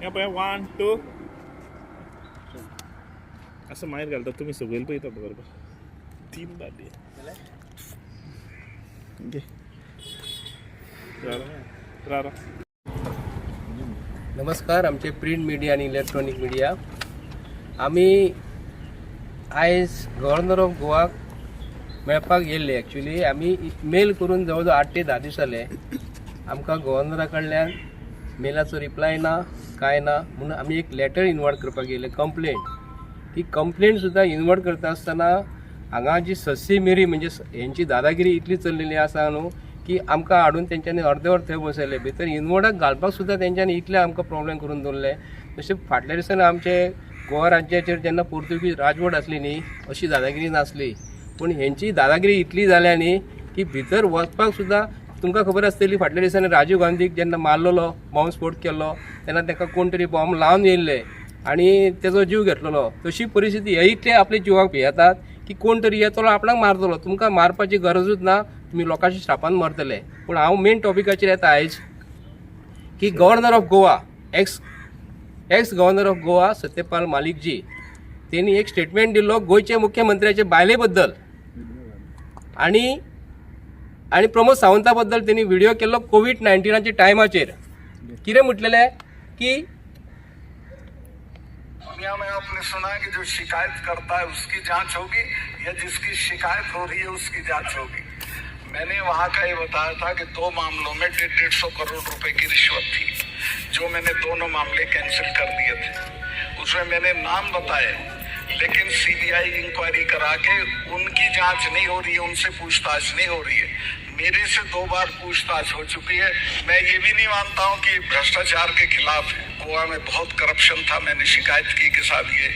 या पळय, one two. असं मायर घालता तुमी सगळे पळयता, बरोबर तीन बादी. घे. रा रा. नमस्कार आमचे प्रिंट मिडिया आणि इलेक्ट्रॉनिक मिडिया. आमी आयज गव्हर्नर ऑफ गोवाक मेळपाक येयल्ले. एक्चुली आमी मेल करून जवळ जवळ 8 ते 10 दीस जाले. आमकां गव्हर्नरा कडल्यान मेलाचो रिप्लाय ना, कांय ना. म्हणून आमी एक लेटर इनवर्ड करपाक येयले, कंप्लेंट. ती कंप्लेंट सुद्दां इनवर्ड करता आसतना हांगा जी सस्सी मिरी म्हणजे हेंची दादागिरी इतली चल्लेली आसा न्हू की आमकां हाडून तेंच्यांनी अर्दे वर थंय बसयले. भितर इनवर्डाक घालपाक सुद्दां तेंच्यांनी इतले आमकां प्रॉब्लेम करून दवरले. तशें फाटल्या दिसांनी आमचे गोवा राज्याचेर जेन्ना पोर्तुगीज राजवट आसली न्ही, अशी दादागिरी नासली. पूण हेंची दादागिरी इतली जाल्या न्ही की भितर वचपाक सुद्दां, तुमकां खबर आसतली, फाटल्या दिसांनी राजीव गांधीक जेन्ना मारलेलो, बॉम्ब स्फोट केल्लो, तेन्ना ताका कोण तरी बॉम्ब लावन येयल्ले आनी तेजो जीव घेतलेलो. तशी परिस्थिती. हे इतले आपल्या जिवाक भियेतात की कोण तरी येतलो, आपणाक मारतलो. तुमकां मारपाची गरजूच ना, तुमी लोकांच्या श्रापान मरतले. पूण हांव मेन टॉपिकाचेर येता आयज की Governor of Goa, ex Governor of Goa Satyapal Malikji, तेणी एक स्टेटमेंट दिल्लो गोंयच्या मुख्यमंत्र्याच्या बायले बद्दल आणि आणि प्रमोद सावंता बद्दल. तेणी व्हिडिओ केल्लो कोवीड 19च्या टायमाचेर. कितें म्हटलेलें की दुनिया में आपने सुना है कि जो शिकायत करता है उसकी जांच होगी या जिसकी शिकायत हो रही है उसकी जांच होगी? मैंने वहां का ये बताया था कि दो मामलों में 150-150 करोड़ रुपए की रिश्वत थी, जो मैंने दोनों मामले कैंसिल कर दिए थे. उसमें मैंने नाम बताए, लेकिन सीबीआई इंक्वायरी करा के उनकी जांच नहीं हो रही है, उनसे पूछताछ नहीं हो रही है. मेरे से दो बार पूछताछ हो चुकी है. मैं ये भी नहीं मानता हूं कि भ्रष्टाचार के खिलाफ है. गोवा में बहुत करप्शन था. मैंने शिकायत की कि साहब, ये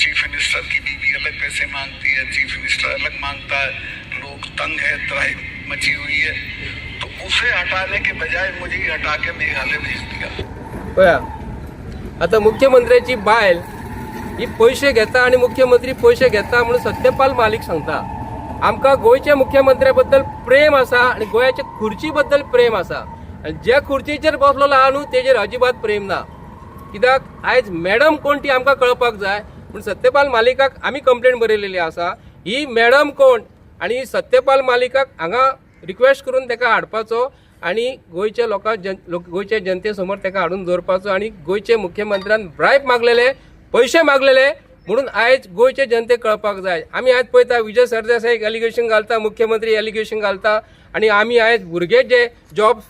चीफ मिनिस्टर की बीवी अलग पैसे मांगती है, चीफ मिनिस्टर अलग मांगता है, लोग तंग है, त्राही मची हुई है. तो उसे हटाने के बजाय मुझे ही हटा के मेघालय भेज दिया. पळया, आतां मुख्यमंत्र्याची बायल ही पयशे घेता आनी मुख्यमंत्री पयशे घेता म्हणून सत्यपाल मालीक सांगता. आमकां गोंयच्या मुख्यमंत्र्या बद्दल प्रेम आसा आनी गोंयाच्या खुर्ची बद्दल प्रेम आसा आनी ज्या खुर्चीचेर बसलेलो आहा न्हू, तेजेर अजिबात प्रेम ना. कित्याक आयज मॅडम कोण ती आमकां कळपाक जाय. पूण सत्यपाल मालिकाक आमी कंप्लेन बरयलेली आसा, ही मॅडम कोण आनी सत्यपाल मालिकाक हांगा रिक्वेस्ट करून ताका हाडपाचो आनी गोंयच्या लोकां जन गोंयच्या जनते समोर ताका हाडून दवरपाचो. आनी गोंयचे मुख्यमंत्र्यान ब्रायब मागलेले, पयशे मागलेले म्हणून आयज गोंयचे जनतेक कळपाक जाय. आमी आयज पळयता, विजय सरदेसाय एलिगेशन घालता, मुख्यमंत्री एलिगेशन घालता आनी आमी आयज भुरगे जे जॉब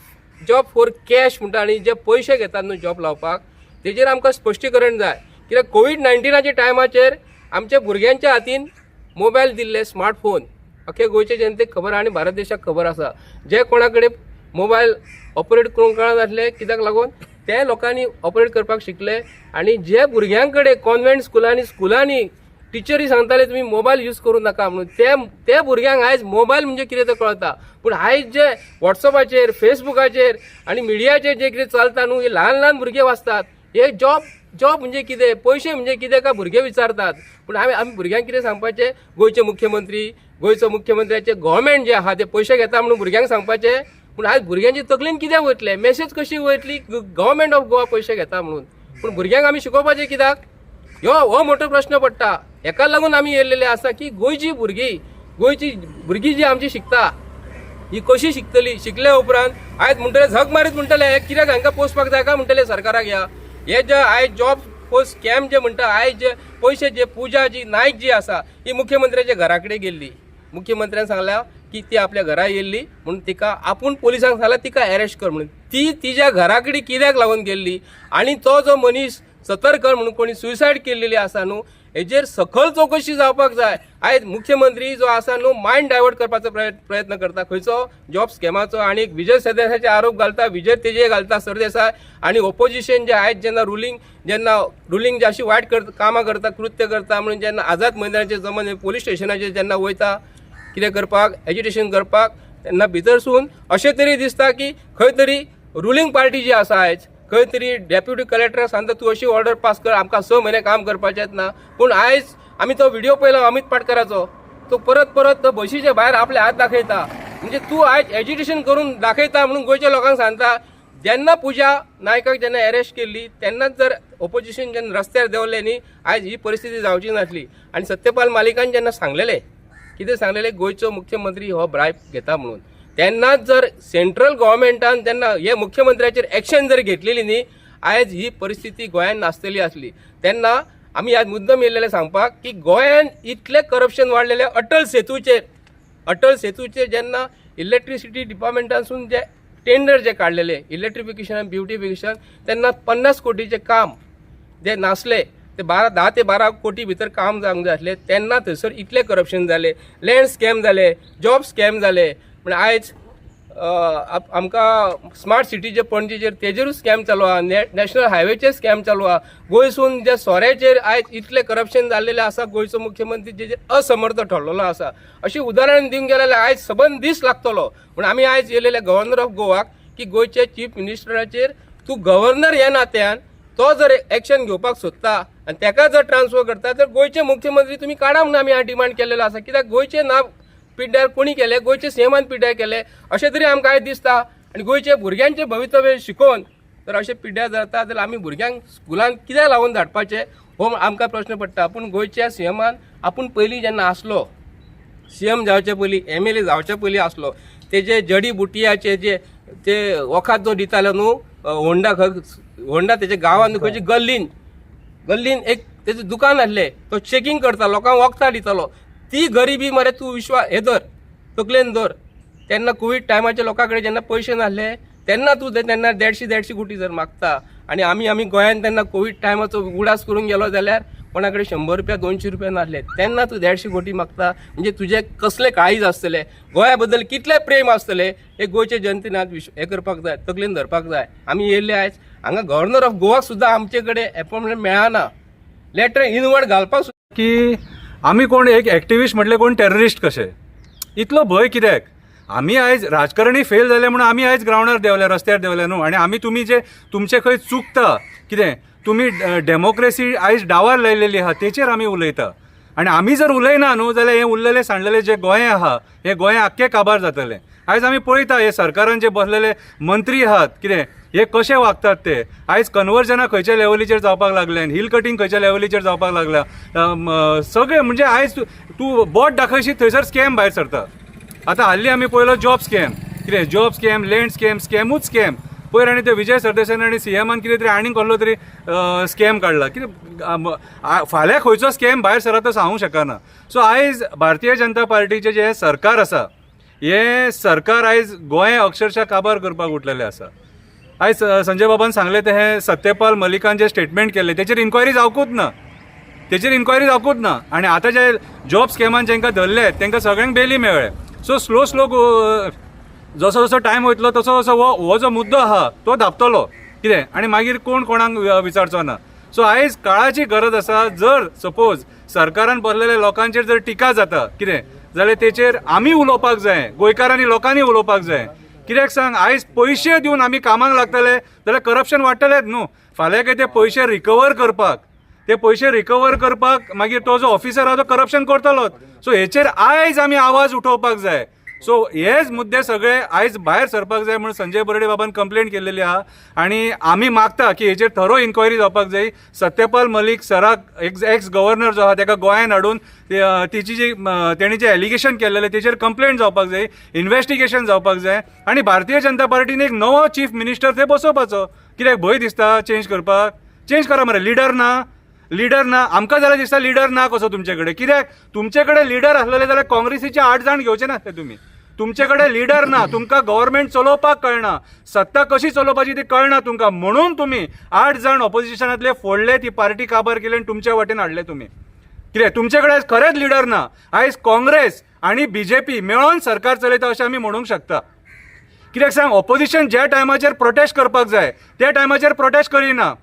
फॉर कॅश म्हणटा आनी जे पयशे घेतात न्हू जॉब लावपाक, तेजेर आमकां स्पश्टीकरण जाय. कित्याक कोवीड 19च्या टायमाचेर आमच्या भुरग्यांच्या हातीन मोबायल दिल्ले, स्मार्टफोन. अख्खे गोंयचे जनतेक खबर आनी भारत देशाक खबर आसा, जे कोणा कडेन मोबायल ऑपरेट करूंक कळनासले, कित्याक लागून ते लोकांनी ऑपरेट करपाक शिकले. आनी जे भुरग्यां कडेन कॉन्वेंट स्कुलांनी, स्कुलांनी टिचरी सांगताले तुमी मोबायल यूज करूं नाका म्हणून, ते ते भुरग्यांक आयज मोबायल म्हणजे कितें तें कळता. पूण आयज जे वॉट्सएपाचेर, फेसबुकाचेर आनी मिडियाचेर जे कितें चलता न्हू, हे ल्हान ल्हान भुरगे वाचतात. हे जॉब जॉब म्हणजे कितें, पयशे म्हणजे कितें काय भुरगे विचारतात. पूण आमी भुरग्यांक कितें सांगपाचें? गोंयचे मुख्यमंत्री, गोंयचो मुख्यमंत्र्याचे गव्हर्मेंट जे आहा ते पयशे घेता म्हणून भुरग्यांक सांगपाचें. पूण आयज भुरग्यांची तकलेन कितें वयतलें, मेसेज कशी वयतली, गव्हर्मेंट ऑफ गोवा पयशे घेता म्हणून? पूण भुरग्यांक आमी शिकोवपाचें कित्याक? ह्यो हो मोठो प्रश्न पडटा. हेका लागून आमी येयलेले आसा की गोंयची भुरगीं जी आमची शिकता, ही कशी शिकतली? शिकल्या उपरांत आयज म्हणटले, झक मारीत म्हणटले, हे कित्याक हांकां पोसपाक जाय काय म्हणटले सरकाराक. ह्या हे जे आयज जॉब फॉर स्कॅम जे म्हणटा, आयज जे पयशे जे पुजा जी नायक जी आसा, ही मुख्यमंत्र्याच्या घरा कडेन गेल्ली. मुख्यमंत्र्यान सांगल्या की ती आपल्या घरा येयल्ली म्हणून तिका आपूण पोलिसांक सांगला तिका अरेस्ट कर म्हणून. ती तिच्या घरा कडेन कित्याक लागून गेल्ली? आनी तो जो मनीस सतरकर म्हणून कोणी सुसायड केल्लेली आसा न्हू, हेजेर सखल चवकशी जावपाक जाय. आयज मुख्यमंत्री जो आसा न्हू, मायंड डायवर्ट करपाचो प्रयत्न करता खंयचो जॉब स्कॅमाचो आनी विजय सरदेसाचे आरोप घालता, विजय तेजे घालता सरदेसाय. आनी ओपोजिशन जे आयज जेन्ना रुलींग जे अशी वायट कर कामां करता, कृत्य करता म्हणून जेन्ना आझाद मैदानाचेर जमन पोलीस स्टेशनाचेर जेन्ना वयता कितें करपाक, एजिटेशन करपाक, तेन्ना भितरसून अशें तरी दिसता की खंय तरी रुलींग पार्टी जी आसा, आयज खंय तरी डेप्युटी कलेक्टर सांगता, तूं अशी ऑर्डर पास कर, आमकां 6 म्हयने काम करपाचेंच ना. पूण आयज आमी तो व्हिडिओ पळयला अमित पाटकराचो. तो परत परत तो बशीच्या भायर आपले हात दाखयता. म्हणजे तूं आयज एजिटेशन करून दाखयता म्हणून गोंयच्या लोकांक सांगता. जेन्ना पुजा नायकाक जेन्ना अरेस्ट केल्ली तेन्नाच जर ओपोजिशन जेन्ना रस्त्यार देंवले न्ही, आयज ही परिस्थिती जावची नासली. आनी सत्यपाल मालिकान जेन्ना सांगलेलें, कितें सांगलेलें, गोंयचो मुख्यमंत्री हो ब्रायब घेता म्हणून, तेन्नाच जर सेंट्रल गव्हर्मेंटान तेन्ना हे मुख्यमंत्र्याचेर एक्शन जर घेतलेली न्ही, आयज ही परिस्थिती गोंयान नासतली आसली. तेन्ना आमी आज मुद्दम येयलेले सांगपाक की गोंयान इतलें करप्शन वाडलेलें. अटल सेतूचेर जेन्ना इलेक्ट्रिसिटी डिपार्टमेंटासून जे टेंडर जे काडलेले इलेक्ट्रिफिकेशन आनी ब्युटिफिकेशन, तेन्ना 50 कोटीचें काम जे नासले ते 10 ते 12 कोटी भितर काम जावंक जाय आसलें. तेन्ना थंयसर इतलें करप्शन जालें, लँड स्कॅम जाले, जॉब स्कॅम जाले. पूण आयज आमकां स्मार्ट सिटीचे पणजेचेर तेजेरूच स्कॅम चालू आहा, नॅशनल हायवेचेर स्कॅम चालू आहा. गोंयसून जे सोऱ्याचेर आयज इतलें करप्शन जाल्लेलें आसा, गोंयचो मुख्यमंत्री जेचेर असमर्थ ठरलेलो आसा. अशी उदाहरण दिवंक गेले जाल्यार आयज सबंद दीस लागतलो. पूण आमी आयज येयलेले गव्हर्नर ऑफ गोवाक की गोंयचे चीफ मिनिस्टराचेर तूं गव्हर्नर ह्या नात्यान तो जर एक्शन घेवपाक सोदता आनी तेका जर ट्रान्सफर करता तर गोंयचे मुख्यमंत्री तुमी काडा म्हणून आमी डिमांड केलेलो आसा. कित्याक गोंयचें नांव पिड्ड्यार कोणी केलें? गोंयचे सीएमान पिड्ड्यार केलें अशें तरी आमकां आयज दिसता. आनी गोंयचे भुरग्यांचें भवितव्य शिकोवन तर अशें पिड्ड्यार जाता जाल्यार आमी भुरग्यांक स्कुलान कित्याक लावन धाडपाचें हो आमकां प्रश्न पडटा. पूण गोंयच्या सीएमान आपूण पयलीं जेन्ना आसलो, सीएम जावचे पयलीं, एमएलए जावचे पयलीं आसलो, तेजे जडी बुटयाचे जे ते वखाद जो दितालो न्हू, होंडा खंय होंडा तेच्या गांवांत खंयची गल्लीन गल्लीन एक तेजें दुकान आसलें, तो चेकिंग करता, लोकांक वखदां दितालो. ती गरिबी मरे तूं विश्वास हे धर, तकलेन धर. तेन्ना कोवीड टायमाचे लोकां कडेन जेन्ना पयशे नासले तेन्ना तूं तेन्ना देडशे देडशे कोटी जर मागता आनी आमी गोंयान तेन्ना कोवीड टायमाचो उगडास करूंक गेलो जाल्यार कोणा कडेन 100 रुपया, 200 रुपया नासले. तेन्ना तूं 150 कोटी मागता म्हणजे तुजें कसलें काळीज आसतलें, गोंया बद्दल कितलें प्रेम आसतलें, हे गोंयचे जनतेन आज हे करपाक जाय, तकलेन धरपाक जाय. आमी येयल्ले आयज हांगा गव्हर्नर ऑफ गोवा सुद्दां आमचे कडेन एपॉयंटमेंट मेळना, लेटर इनवर्ड घालपाक की आमी कोण एक एक्टिविस्ट म्हटले कोण टेररिस्ट कशे, इतलो भंय कित्याक? आमी आयज राजकारणी फेल जाले म्हणून आमी आयज ग्रावंडार देंवले, रस्त्यार देंवले न्हू. आनी आमी तुमी जे तुमचे खंय चुकता कितें, तुमी डेमोक्रेसी आयज डावार लायलेली आहा तेचेर आमी उलयता. आनी आमी जर उलयना न्हू जाल्यार हें उरलेलें सांडलेलें जें गोंय आहा हें गोंय आख्खें काबार जातलें. आयज आमी पळयता हे सरकारान जे बसलेले मंत्री आहात कितें, हे कशे वागतात ते. आयज कन्वर्जनां खंयच्या लेवलीचेर जावपाक लागल्यान, हिल कटींग खंयच्या लेवलीचेर जावपाक लागल्या, सगळें म्हणजे आयज तूं बोट दाखयशी थंयसर स्कॅम भायर सरता. आतां हाल्ली आमी पळयलो जॉब स्कॅम कितें, जॉब स्कॅम, लँड स्कॅम, स्कॅमूच स्कॅम पयर. आनी ते विजय सरदेसाय आनी सीएमान कितें तरी आनीक कसलो तरी स्कॅम काडला कितें. फाल्यां खंयचो स्कॅम भायर सरत तो सांगूंक शकना. सो आयज भारतीय जनता पार्टीचें जें सरकार आसा, हें सरकार आयज गोंय अक्षरशः काबार करपाक उठलेलें आसा. आयज संजय बाबान सांगलें तें, हें सत्यपाल मलिकान जें स्टेटमेंट केल्लें तेचेर इन्क्वायरी जावकूच ना, तेचेर इन्क्वायरी जावकूच ना. आनी आतां जे जॉब स्कॅमान जांकां धरले तांकां सगळ्यांक बेली मेळ्ळे. सो स्लो स्लो जसो जसो टायम वयतलो तसो तसो हो जो मुद्दो आहा तो धापतलो कितें, आनी मागीर कोण कोणाक विचारचो ना. सो आयज काळाची गरज आसा, जर सपोज सरकारान बसलेल्या लोकांचेर जर टिका जाता कितें जाल्यार तेचेर आमी उलोवपाक जाय, गोंयकारांनी लोकांनी उलोवपाक जाय. कित्याक सांग, आयज पयशे दिवन आमी कामाक लागतले जाल्यार करप्शन वाडटलेच न्हू. फाल्यां काय ते पयशे रिकवर करपाक, ते पयशे रिकवर करपाक मागीर तो जो ऑफिसर आहा तो करप्शन करतलोच. सो हेचेर आयज आमी आवाज उठोवपाक जाय. सो हेच मुद्दे सगळे आयज भायर सरपाक जाय म्हणून संजय बर्डे बाबान कंप्लेंट केलेली आहा. आनी आमी मागता की हेचेर थरो इन्क्वायरी जावपाक जाय. सत्यपाल मलीक सराक, एक्स गव्हर्नर जो आहा तेका गोंयान हाडून तिची जी तेणी जे एलिगेशन केल्लेलें तेचेर कंप्लेंट जावपाक जाय, इन्वेस्टिगेशन जावपाक जाय. आनी भारतीय जनता पार्टीन एक नवो चीफ मिनिस्टर थंय बसोवपाचो. कित्याक भंय दिसता चेंज करपाक? चेंज करा मरे. लिडर ना, लिडर ना आमकां जाल्यार दिसता लिडर ना कसो तुमचे कडेन. कित्याक तुमचे कडेन लिडर आसलेले जाल्यार काँग्रेसीचे आठ जाण घेवचे नासले तुमी. तुमचे कडेन लिडर ना, तुमकां गव्हर्मेंट चलोवपाक कळना, सत्ता कशी चलोवपाची ती कळना तुमकां, म्हणून तुमी आठ जाण ऑपोजिशनांतले फोडले, ती पार्टी काबार केली आनी तुमच्या वाटेन हाडले तुमी. कितें तुमचे कडेन खरेंच लिडर ना. आयज काँग्रेस आनी बीजेपी मेळोन सरकार चलयता अशें आमी म्हणूंक शकता. कित्याक सांग, ऑपोजिशन ज्या टायमाचेर प्रोटेस्ट करपाक जाय त्या टायमाचेर प्रोटेस्ट करिना,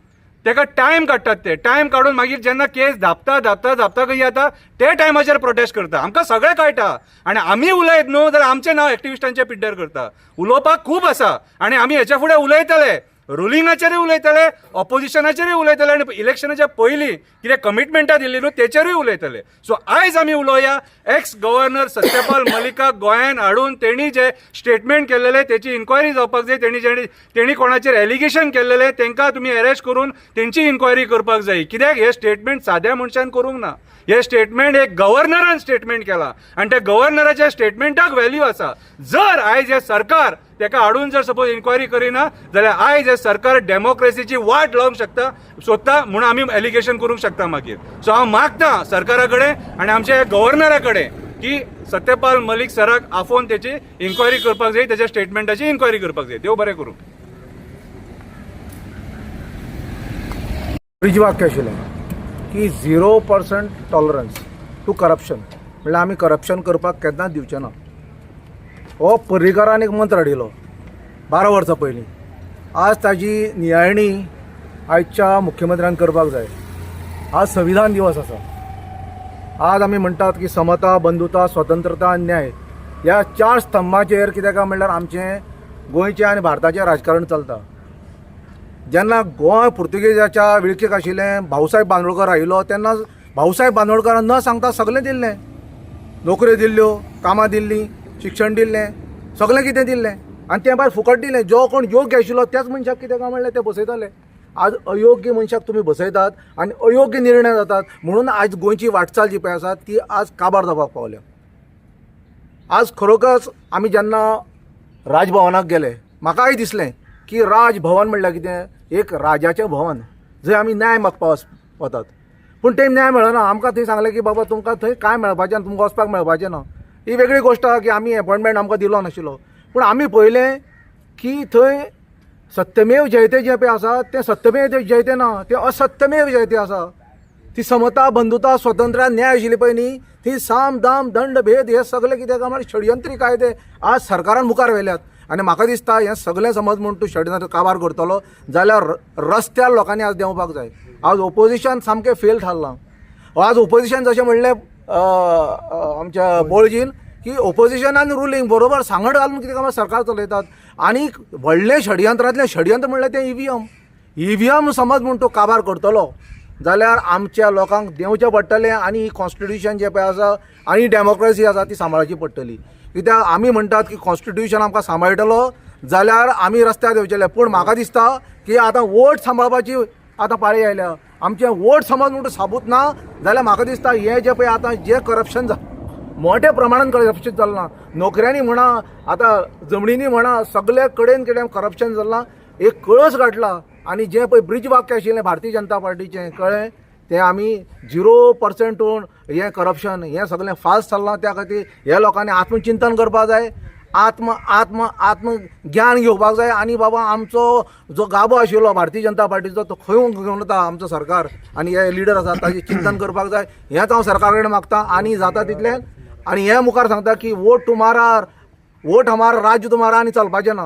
तेका टायम काडटात. ते टायम काडून मागीर जेन्ना केस धापता धापता धापता खंय येता ते टायमाचेर प्रोटेस्ट करता. आमकां सगळें कळटा. आनी आमी उलयत न्हू जाल्यार आमचें नांव एक्टिविस्टांच्या पिड्ड्यार करता. उलोवपाक खूब आसा आनी आमी हेच्या फुडें उलयतले. रुलिंगाचेरूय उलयतले, ऑपोजिशनाचेरूय उलयतले आनी इलेक्शनाच्या पयलीं कितें कमिटमेंटां दिल्ली न्हू तेचेरूय उलयतले. सो आयज आमी उलोवया एक्स गव्हर्नर सत्यपाल मलिकाक गोंयान हाडून तेणी जे स्टेटमेंट केल्लेले तेची इन्क्वायरी जावपाक जाय. तेणी कोणाचेर एलिगेशन केल्लेले तांकां तुमी अरेस्ट करून तेंची इन्क्वायरी करपाक जाय. कित्याक हे स्टेटमेंट साद्या मनशान करूंक ना, हे स्टेटमेंट एक गव्हर्नरान स्टेटमेंट केला आनी त्या गव्हर्नराच्या स्टेटमेंटाक व्हॅल्यू आसा. जर आयज हे सरकार तेका हाडून जर सपोज इन्क्वायरी करिना जाल्यार आयज हे सरकार डेमोक्रेसीची वाट लावंक शकता सोदता म्हणून आमी एलिगेशन करूंक शकता मागीर. सो हांव मागता सरकारा कडेन आनी आमच्या गव्हर्नरा कडेन की सत्यपाल मलिक सराक आफोवन तेची इन्क्वायरी करपाक जाय, तेच्या स्टेटमेंटाची इन्क्वायरी करपाक जाय. देव बरें करूं. ब्रीज वाक्य आशिल्लें की 0% टॉलरन्स टू करप्शन, म्हणल्यार आमी करप्शन करपाक केन्नाच दिवचे ना. हो पर्रीकारान एक मंत्र हाडिल्लो 12 वर्सां पयलीं. आज ताजी नियाळणी आयच्या मुख्यमंत्र्यान करपाक जाय. आज संविधान दिवस आसा. आज आमी म्हणटात की समता, बंधुता, स्वतंत्रता आनी न्याय ह्या 4 स्तंभाचेर कितें काय म्हणल्यार आमचें गोंयचें आनी भारताचें राजकारण चलता. जेन्ना गोंय पुर्तुगेजाच्या विळखेक आशिल्लें, भाऊसाहेब बांदोडकर आयिल्लो तेन्ना भाऊसाहेब बांदोडकरान न सांगता सगळें दिल्लें, नोकऱ्यो दिल्ल्यो, कामां दिल्लीं, शिक्षण दिल्लें, सगळें कितें दिल्लें आनी तें भायर फुकट दिलें. जो कोण योग्य आशिल्लो त्याच मनशाक कितें काय म्हणलें ते बसयताले. आज अयोग्य मनशाक तुमी बसयतात आनी अयोग्य निर्णय जातात म्हणून आज गोंयची वाटचाल जी पळय आसा ती आज काबार जावपाक पावल्या. आज खरोखरच आमी जेन्ना राजभवनाक गेले म्हाकाय दिसलें की राजभवन म्हणल्यार कितें, एक राजाचें भवन जंय आमी न्याय मागपा वतात. पूण थंय न्याय मेळना. आमकां थंय सांगलें की बाबा तुमकां थंय कांय मेळपाचें ना, तुमकां वचपाक मेळपाचें ना. ही वेगळी गोश्ट आहा की आमी एपॉयंटमेंट आमकां दिलो नाशिल्लो, पूण आमी पळयलें की थंय सत्यमेव जयते जें पळय आसा तें सत्यमेव जयते ना, तें असत्यमेव जयते आसा. ती समता, बंधुता, स्वतंत्र, न्याय आशिल्ली पळय न्ही, ती साम दाम दंड भेद हे सगळे कितें काय म्हणल्यार षडयंत्री कायदे आज सरकारान मुखार व्हेल्यात. आनी म्हाका दिसता हें सगळें समज म्हूण तूं षडयंत्र काबार करतलो जाल्यार रस्त्यार लोकांनी आज देंवपाक जाय. आज ओपोजिशन सामकें फेल थारलां. आज ओपोजिशन जशें म्हणलें आमच्या बोळजीन की ओपोजिशन आनी रुलींग बरोबर सांगड घालून कितें काय सरकार चलयतात. आनी व्हडलें षडयंत्रांतलें षडयंत्र म्हणल्यार तें EVM. EVM समज म्हूण तूं काबार करतलो जाल्यार आमच्या लोकांक देंवचें पडटलें आनी ही कॉन्स्टिट्युशन जें पळय आसा आनी डेमोक्रेसी आसा ती सांबाळची पडटली. कित्याक आमी म्हणटात की कॉन्स्टिट्युशन आमकां सांबाळटलो जाल्यार आमी रस्त्यार देंवचेले, पूण म्हाका दिसता की आतां वोट सांबाळपाची आतां पाळी आयल्या. आमचें वोट समज म्हणटा साबूत ना जाल्यार म्हाका दिसता हें जें पळय आतां जें करप्शन मोठ्या प्रमाणान करप्शन चल्लां, नोकऱ्यांनी म्हणा, आतां जमनींनी म्हणा, सगळे कडेन कितें करप्शन चल्लां, एक कळस गाठला. आनी जें पळय ब्रीज वाक्य आशिल्लें भारतीय जनता पार्टीचें कळ्ळें, तें आमी 0% हें करप्शन हें सगळें फास्ट चल्लां. त्या खातीर ह्या लोकांनी आत्मचिंतन करपाक जाय, आत्म आत्म आत्मज्ञान घेवपाक जाय. आनी बाबा आमचो जो गाबो आशिल्लो भारतीय जनता पार्टीचो तो खंय घेवन वता आमचो सरकार आनी हे लिडर आसात ताजें चिंतन करपाक जाय. हेंच हांव सरकारा कडेन मागता आनी जाता तितलें. आनी हें मुखार सांगता की वोट तुम्हारा, वोट हमारा, राज्य तुम्हारा आनी चलपाचें ना.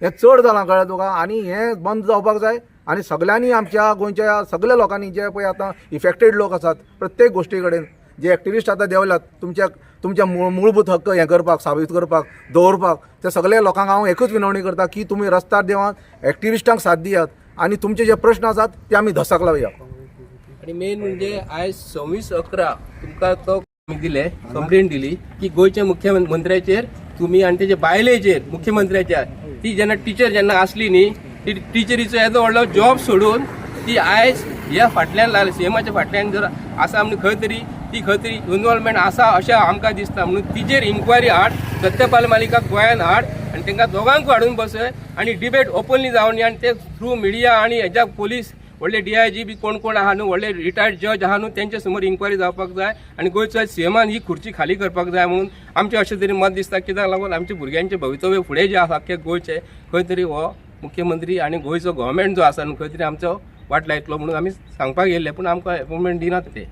हें चड जालां कळ्ळें तुका, आनी हें बंद जावपाक जाय. आनी सगल्यांनी आमच्या गोंयच्या सगल्या लोकांनी जे पळय आतां इफेक्टेड लोक आसात प्रत्येक गोश्टी कडेन जे एक्टिविस्ट आतां देंवल्यात तुमच्या तुमच्या मूलभूत हक्क हें करपाक, साबीत करपाक, दवरपाक, ते सगल्या लोकांक हांव एकूच विनवणी करता की तुमी रस्त्यार देंवात, एक्टिविस्टांक साथ दियात आनी तुमचे जे प्रश्न आसात ते आमी धसाक लावया. आणि मेन म्हणजे आयज 26/11 तुमकां तो आमी दिले कंप्लेन दिली की गोंयच्या मुख्यमंत्र्याचेर तुमी आनी तेजे बायलेचेर मुख्यमंत्र्याच्या ती जेन्ना टिचर जेन्ना आसली न्ही ती टिचरीचो येदो व्हडलो जॉब सोडून ती आयज ह्या फाटल्यान लागली, सीएमाच्या फाटल्यान जर आसा म्हणून खंय तरी ती खंय तरी इन्वॉल्वमेंट आसा अशें आमकां दिसता. म्हणून तिजेर इन्क्वायरी हाड, सत्यपाल मालिकाक गोंयान हाड आनी तांकां दोगांकूय हाडून बसय आनी डिबेट ओपनली जावन आनी ते थ्रू मिडिया आनी हेज्या पोलीस व्हडले डीआयजी बी कोण कोण आहा न्हू, व्हडले रिटायर्ड जज आहा न्हू, तेंच्या समोर इन्क्वायरी जावपाक जाय आनी गोंयचो सीएमान ही खुर्ची खाली करपाक जाय म्हणून आमचें अशें तरी मत दिसता. कित्याक लागून आमच्या भुरग्यांचें भवितव्य फुडें जें आसा अख्खे गोंयचें खंय तरी हो मुख्यमंत्री आनी गोंयचो गव्हर्मेंट जो आसा न्हू खंय तरी आमचो वाट लायतलो म्हणून आमी सांगपाक येयल्ले, पूण आमकां एपॉयंटमेंट दिनात ते.